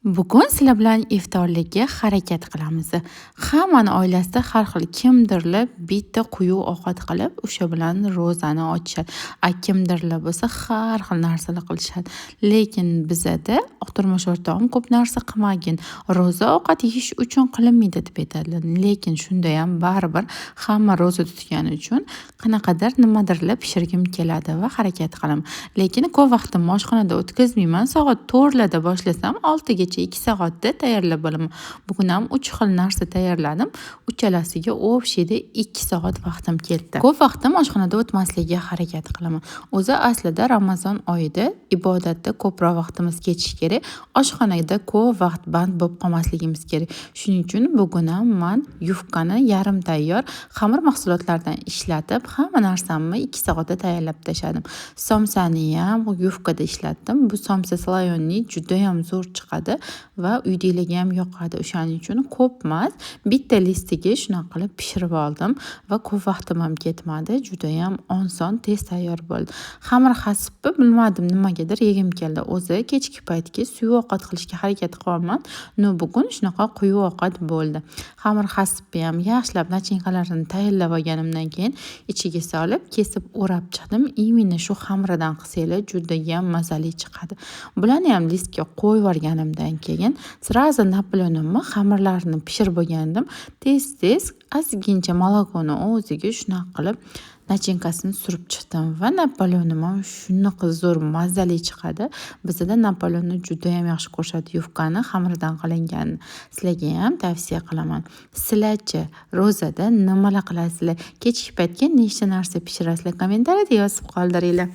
Bugun sizlar bilan iftorlikka harakat qilamiz. Hammani oilasida har xil, kimdirlar bitta quyuq ovqat qilib, o'sha bilan ro'zani ochishadi. A kimdirlar bo'lsa har xil narsalar qilishadi. Lekin bizada turmush o'rtog'im ko'p narsa qilmagin, ro'za ovqat yeyish uchun qilinmaydi deb aytadilar. Lekin shunda ham baribir hamma ro'za tutgani uchun qanaqadir nimadirlar pishirgim keladi va harakat qilaman. Lekin ko'p vaqtimni oshxonada o'tkazmayman. Soat 4larda boshlasam 6gacha 2 soatda tayyorlab bo'laman. Bugun ham 3 xil narsa tayyorladim. Uchalasiga общийda 2 soat vaqtim ketdi. Ko'p vaqtim oshxonada o'tmasligiga harakat qilaman. O'zi aslida Ramazon oyida ibodatda ko'proq vaqtimiz ketishi kerak. Oshxonada ko'p vaqt band bo'lib qolmasligimiz kerak. Shuning uchun bugun ham man yufkani yarim tayyor xamir mahsulotlaridan ishlatib, hamma narsamni 2 soatda tayyorlab tashladim. Somsani ham yufkada ishlatdim. Bu somsa слоёный juda ham zo'r chiqadi va uydagilarga ham yoqadi. O'shaning uchun ko'p emas, bitta listiga shunaqa qilib pishirib oldim va ko'p vaqtim ham ketmadi. Juda ham oson, tez tayyor bo'ldi. Xamir hasipni bilmadim, nimagadir yegim keldi. O'zi kechki paytga suyuq ovqat qilishga harakat qilyapman. Но bugun shunaqa quyuq ovqat bo'ldi. Xamir hasipni ham yaxshilab начинка larini tayyorlab olganimdan keyin ichiga solib, kesib o'rab chiqdim. Именно shu xamiridan qilsanglar juda ham mazali chiqadi. Bularni ham listga qo'yib yuborganimdan keyin сразу Napoleonimni xamirlarini pishirib bo'lgandim. Tez-tez ozgincha молоко ni o'ziga shunaqa qilib начинка sini surib chiqdim va Napoleonim ham shunaqa zo'r mazali chiqadi. Bizada Napoleonni juda ham yaxshi ko'rishadi, yufkani xamiridan qilinganini. Sizlarga ham tavsiya qilaman. Sizlarchi ro'zada nimalar qilasizlar? Kechki paytga nechta narsa pishirasizlar? Kommentariyada yozib qoldiringlar.